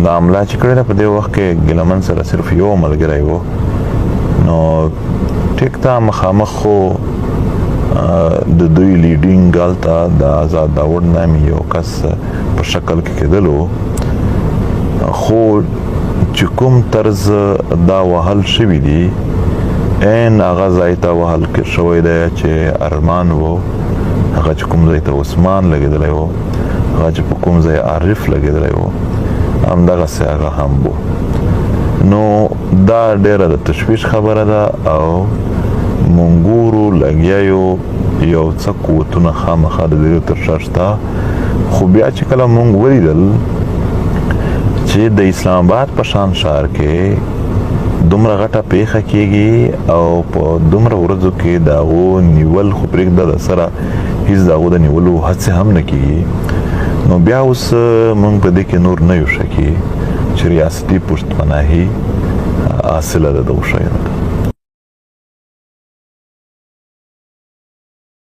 دا عمله چې کړې ده، په دې وخت کې ګیلمن سره صرف یو ملګری وو. نو ټیک تا مخامخ خو د دوی لیډینګ هلته د آزاد داوړ نامې یو کس په شکل کې کېدلو، خو چې کوم طرز دا وهل شوي دي، عین هغه ځای ته وهل شوی دی چې ارمان وو، هغه چې کوم ځای ته عثمان لګېدلی وو، هغه چې په کوم ځای عارف لګېدلی وو، همدغسې هغه هم وو. نو دا ډېره د تشویش خبره ده او مونږ ګورو لګیا یو، یو څه قوتونه خامخا د دې تر شا شته. خو بیا چې کله مونږ ولیدل چې د اسلام آباد په شان ښار کې دومره غټه پیښه کیږي او په دومره ورځو کې د هغو نیول خو پرېږده، د سره هیڅ د هغو د نیولو هڅې هم نه کیږي، نو بیا اوس مونږ په دې کې نور نه یو شکي چې ریاستي پشت پناهي حاصله ده دغو شیانو ته.